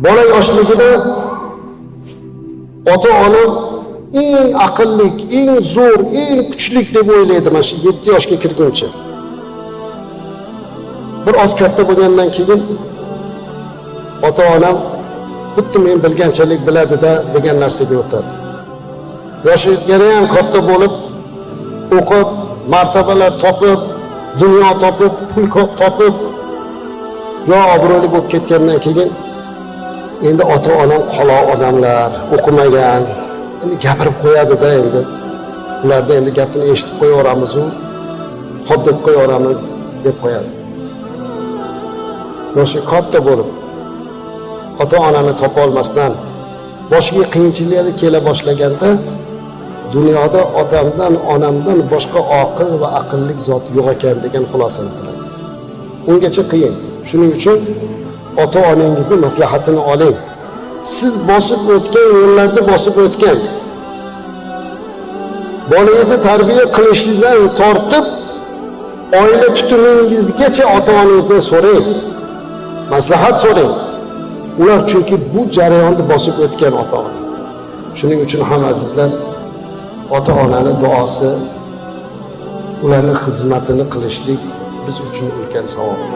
Bola yoshligida ota ona eng aqllik, eng zo'r, eng kuchlik deb o'ylaydi mana shu 7 yoshga kirguncha. Bir oz katta bo'lgandan keyin ota onam xuddi men bilganchalik biladida degan narsaga o'tadi. Yoshi yana ham katta bo'lib, o'qib, martabalar topib, dunyo topib, pul ko'p topib, juda obro'li bo'lib ketgandan keyin endi ota onam qoloq odamlar, o'qimagan, endi gapirib qo'yadi-da endi. Ularda endi gapini eshitib qo'yaveramiz u, xo'p deb qo'yaveramiz deb qo'yadi. Yoshi katta bo'lib, ota onani topa olmasdan boshiga qiyinchiliklar kela boshlaganda dunyoda otamdan, onamdan boshqa oqil va aqlli zot yo'q ekan degan xulosani qiladi. Ungacha qiyin. Shuning uchun ota onangizni maslahatini oling. Siz bosib o'tgan yo'llarda bosib o'tgan bolangizni tarbiya qilishdan tortib oila tutumingizgacha ota onangizdan so'rang. Maslahat so'rang. Ular chunki bu jarayonni bosib o'tgan ota ona. Shuning uchun ham, azizlar, ota onani duosi, ularni xizmatini qilishlik biz uchun ulkan savob.